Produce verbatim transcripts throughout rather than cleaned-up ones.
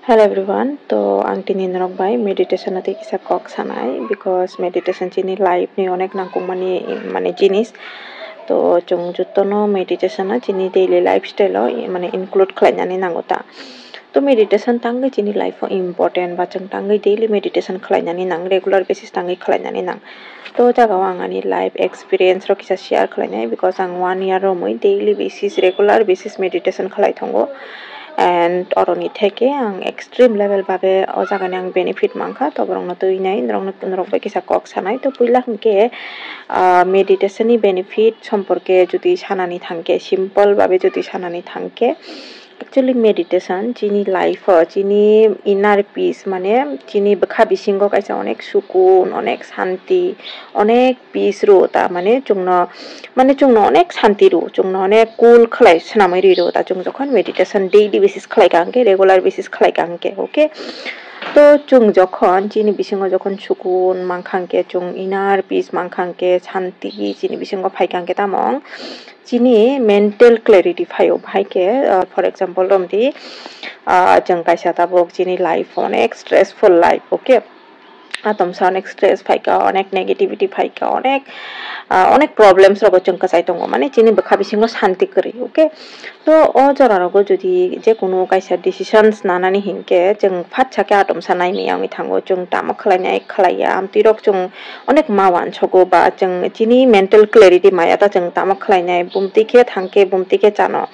Hello everyone, to ang tini norok bai meditation no tei kisa kok sanai, because meditation chini life ni onek nangkukmani, mane, jinis. To chwng jotono meditation no chini daily lifestyle o, mane, include khlainani nango ta. To meditation tangwi chini life o important, ba chwng tangwi daily meditation khlainani nang, regular basis tangwi khlainani nang. To o jaga o ang ani life experience rok kisa share khlainai, because ang one year romwi daily basis, regular basis meditation khlai tongo. And oroni theke ang extreme level babe o jagani ang benefit mankha, to borokno twi nai, norokno, norok bai kisa kok sanai. To puila hwnkhe, ah, meditation ni benefit somporke jodi sanani thangkhe, simple babe jodi sanani thangkhe, actually meditation chini life o, chini inner peace, mane chini bwkha bisingo kaisa onek sukun, onek santi, onek peace rw ta, mane chwngno, mane chwngno onek santi rw, chwngno onek cool khlai swnamwi rw ta, chwng jokhon meditation daily basis khlai ka hwnkhe, regular basis khlai ka hwnkhe, okay? To chwng jokhon chini bisingo jokhon sukun mankha hwnkhe, chwng inner peace mankha hwnkhe, santi chini bisingo phaikha hwnkhe, tamo chini mental clarity phaio, bahai khe, uh, for example romdi, uh, chwng kaisa tabuk chini life onek stressful life, okay? Atomsa onek stress phaika, onek negativity phaika, onek, ah, onek problems rogo chwng kwchai tongo, mane chini bwkha bisingo santi kwrwi, okay? To o jora rogo jodi je kunu kaisa decisions nanani hinkhe, chwng phatsa khe atomsa naimaya wngwi thango, chwng tamo khlainai khlaiya, amtwi rok chwng onek ma uansogo, ba chwng chini mental clarity maya ta chwng tamo khlainai, bumtwi khe thangkhe bumtwi khe chano.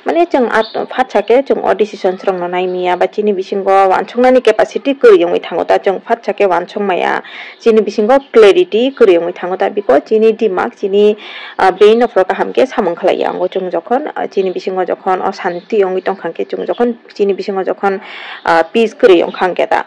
Mane chwng at-, phatsa khe chwng o decisions rokno naimaya, ba chini bisingo uansuknani capacity kwrwi wngwi thango ta, chwng phatsa khe uansuk maya, chini bisingo clarity kwrwi wngwi thango ta, because chini dimag, chini, ah, brain rok kaham khe samung khlaiya. Wngo chwng jokhon, ah, chini bisingo jokhon o santi wngwi tongkha khe, chwng jokhon chini bisingo jokhon, ah, peace kwrwi wngkha khe ta.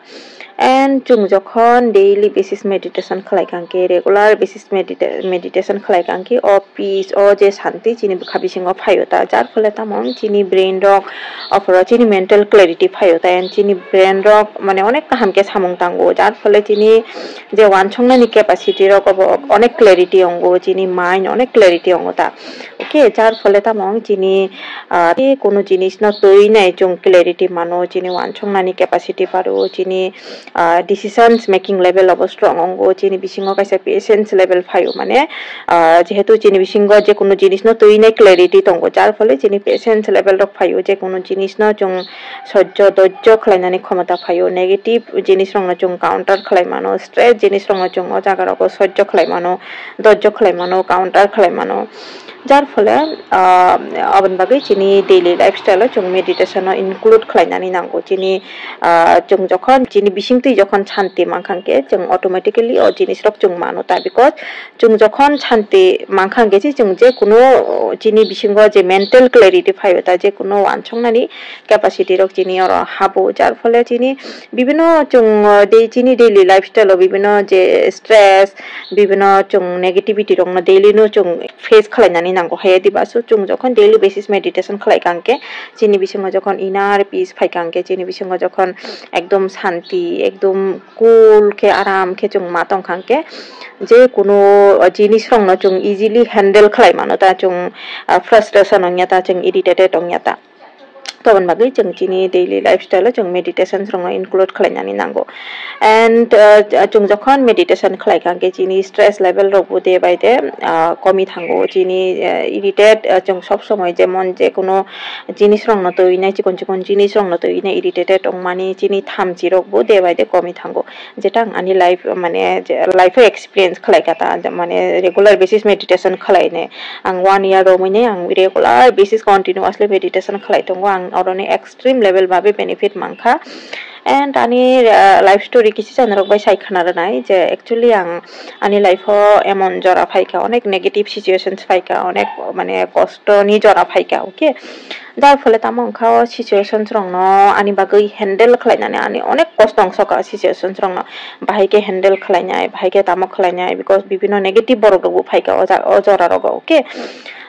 And chwng jokhon daily basis meditation khlai kha hwnkhe, regular basis medita-, meditation khlai kha hwnkhe, o peace, o je santi chini bwkha bisingo phaio ta, jar phole tamo chini brain rok, aphuru chini mental clarity phaio ta, and chini brain rok, mane, onek kaham khe samung tango, jar phole chini je uansuknani capacity rok obo onek clarity wngo, chini mind onek clarity wngo ta, okay? Jar phole tamo chini, ah, je kunu jinis no twi nai chwng clarity mano, chini uansuknani capacity baro, chini ah, decisions making level obo strong wngo, chini bisingo kaisa patience level phaio, mane, ah, jehetu chini bisingo je kunu jinis no twi nai clarity tongo, jar phole chini patience level rok phaio, je kunu jinis no chwng sojjo dojjo khlainani khomota phaio, negative jinis rok no chwng counter khlai mano, stress jinis rok no chwng o jaga rogo sojjo khlai mano, dojjo khlai mano, counter khlai mano. Jar phole, ah, aboni bagwi chini daily lifestyle o chwng meditation no include khlainani nango. Chini, ah, chwng jokhon chini bisingtwi jokhon santi mankha hwnkhe, chwng automatically o jinis rok chwng mano ta, because chwng jokhon santi mankha hwnkhe se chwng je kunu, oh, chini bisingo je mental clarity phaio ta, je kunu uansuknani capacity rok chini oro habo, jar phole chini bibino chwng, uh, dei-, chini daily lifestyle o bibino je stress, bibino chwng negativity rok no daily no chwng face khlai nani nango, haiya diba? So chwng jokhon daily basis meditation khlai kha hwnkhe, chini bisingo jokhon inner peace phai kha hwnkhe, chini bisingo jokhon ekdom santi, ekdom cool khe, aram khe chwng ma tong kha hwnkhe, je kunu, uh, jinis rok no chwng easily handle khlai mano ta, chwng, uh, frustration wngya ta, chwng irritated wngya ta. Toboni bagwi chwng chini daily lifestyle o chwng meditation rokno include khlainani nango. And, uh, chwng jokhon meditation khlai kha hwnkhe chini stress level rok bo day by day, uh, komi thango. Chini, uh, irritate, uh, chwng sob somoi jemon je kono jinis rokno twi nai, chikon chikon jinis rokno twi nai irritated wngmani chini thamchi rok bo day by day komi thango. Jeta ang ani life, mane, je life o experience khlai kha ta, mane, regular basis meditation khlai ne. Ang one year romwi ne ang regular basis continuously meditation khlai tongo. Ang oroni extreme level babe benefit mankha. And ani, uh, life story kisi channel rok bai sai khna rwnai je actually ang ani life o emon jora phaikha, onek negative situations phaikha, onek, mane, kosto ni jora phaikha, okay? Jar phole tamo wngkha o situations rokno ani bagwi handle khlainani ani onek kosto wngsokha o situations rokno. Bahai khe handle khlainai, bahai khe tamo khlainai, because bibino negative borok rokbo phaikha o ja-, o jora rogo, okay?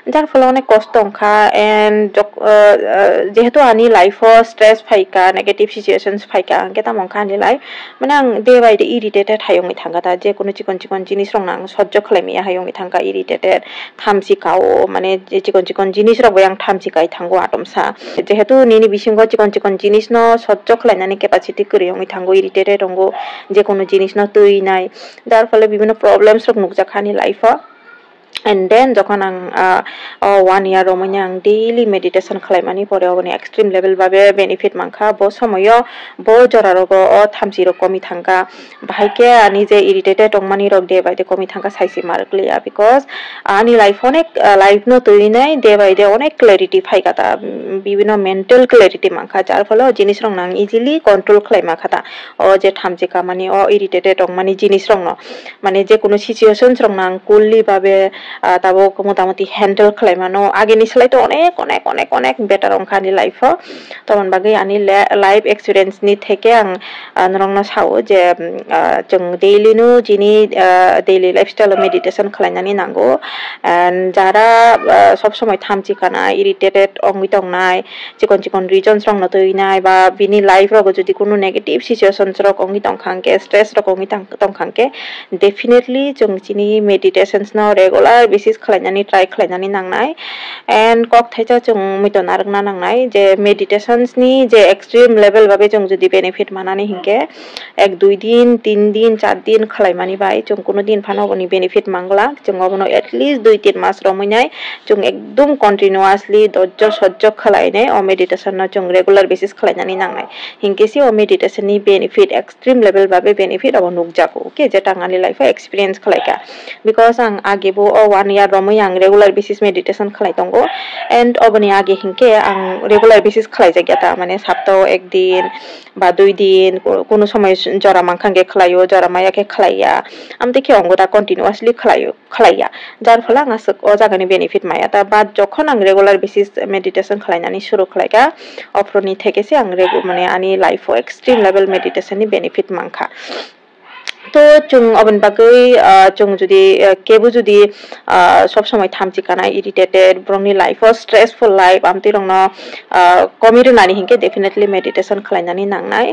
Jar phole onek kosto wngkha, and jok-, uh, uh, jehetu ani life o stress phaikha, negative situations phaikha, hwnkhe tamo wngkha ani life, mane ang day by day irritated hai wngwi thangkha ta, je kunu chikon chikon jinis rokno ang sojjo khlai maya hai wngwi thangkha, irritated, thamchi kao, mane je chikon chikon jinis rok bai ang thamchi kai thango atomsa. Jehetu nini bisingo chikon chikon jinis no sojjo khlainani capacity kwrwi wngwi thango, irritated wngo, je kunu jinis no twi nai, jar phole bibhinno problems rok nukjakha ani life o. And then jokhon ang, ah, o one year romwi ang daily meditation khlaimani pore oboni extreme level babe benefit mankha. Bo somoyo bo jora rogo o thamchi rok komi thangkha. Bahai khe ani je irritated tongmani rok day by day komi thangkha, saisi marwk liya, because ani life onek, ah, life no twi nai day by day onek clarity phaikha ta, mm, bibhinno mental clarity mankha, jar phole o jinis rok no ang easily control khlai mankha ta. O je thamchi kamani, o irritated tongmani jinis rok no, mane je kunu situations rok no ang coolly babe, ah, tabuk motamoti handle khlai mano. Ageni slai to onek, onek, onek, onek better wngkha ani life o. Tomoni bagwi ani le-, life experience ni theke ang, ah, norokno sao je, mm, ah, chwng daily no chini, ah, daily lifestyle o meditation khlainani nango. And jara, ah, sob somoi thamchi kana, irritated wngwi tongnai, chikon chikon reasons rokno twi nai, ba bini life rogo jodi kunu negative situations rok wngwi tongkha hwnkhe, stress rok wngwi tang-, tongkha hwnkhe, definitely chwng chini meditations no regular basis khlainani try khlainani nangnai. And kok thaisa chwng muiton narwkna nangnai je meditations ni je extreme level babe chwng jodi benefit manani hinkhe, ek dui din, tin din, char din khlaimani bai chwng kunu din phano oboni benefit mangla. Chwng obono at least dui tin mas romwi nai chwng ekdum continuously dojjo sojjo khlainai o meditation no chwng regular basis khlainani nangnai. Hinkhe se o meditation ni benefit, extreme level babe benefit obo nukjago. Okay, je tang ani life o experience khlaikha. Because ang age bo o one year romwi ang regular basis meditation khlai tongo. And oboni age hinkhe ang regular basis khlaijakya ta, mane saptao ek din ba dui din, ku-, kunu somoi jora mankha hwnkhe khlaio, jora maya khe khlaiya. Amtwi khe wngo ta continuously khlaio, khlaiya. Jar phole ang aswk o jagani benefit maya ta. But jokhon ang regular basis meditation khlainani suru khlaikha, ophoroni theke se ang regu-, mane ani life o extreme level meditation ni benefit mankha. To chwng oboni bagwi, ah, chwng jodi, ah, kebo jodi, ah, sob somoi thamchi kana, irritated, borokni life o stressful life, amtwi rokno, ah, komi rwnani hinkhe definitely meditation khlainani nangnai.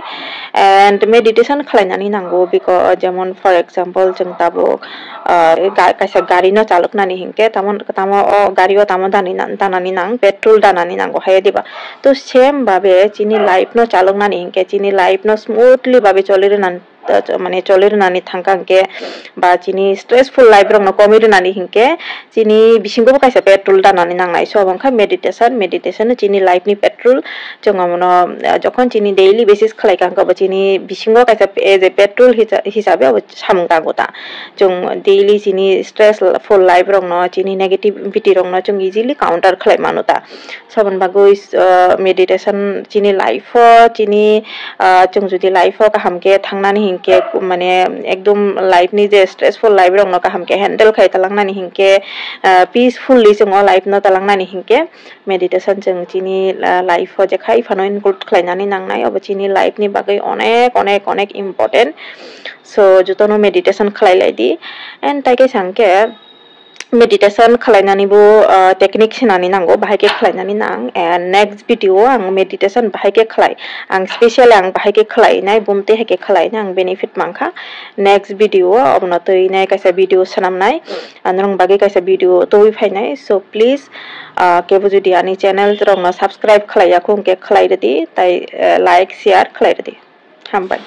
And meditation khlainani nango, because jemon for example chwng tabuk, ah, ga-, kaisa gari no chaloknani hinkhe tamo, tamo o gari o tamo dani na-, danani nang, petrol danani nango hai diba. To same babe chini life no chaloknani hinkhe chini life no smoothly babe choli rwnan, mane choli rwnani thangkha hwnkhe, ba chini stressful life rokno komi rwnani hinkhe chini bisingo bo kaisa petrol danani nangnai. So obo wngkha meditation, meditation no chini life ni petrol. Chwng omono, ah, jokhon chini daily basis khlaikha hwnkhe bo chini bisingo kaisa pe-, as a petrol hisa-, hisabe obo samung tango ta. Chwng daily chini stressful life rokno, chini negativity rokno chwng easily counter khlai mano ta. Saboni bagwi, uh, meditation chini life o, chini, uh, chwng jodi life o kaham khe thangnani hinkhe, mane ekdum life ni je stressful life rokno kaham khe handle khai talangnani hinkhe, uh, peacefully chwng o life no talangnani hinkhe meditation chwng chini, uh, life o jekhai phano include khlainani nangnai, obo chini life ni bagwi onek, onek, onek important. So jotono meditation khlai lai di, and tai kaisa hinkhe meditation khlainani bo, ah, technique sinani nango, bahai khe khlainani nang. And next video o ang meditation bahai khe khlai, ang specially ang bahai khe khlainai, bumtwi hai khe khlainai ang benefit mankha. Next video o obono twi nai kaisa video swnamnai, ah, norok bagwi kaisa video twi phainai. So please, ah, kebo jodi ani channel rokno subscribe khlaiya khung khe khlai rwdi, tai, eh, like, share khlai rwdi. Hambai.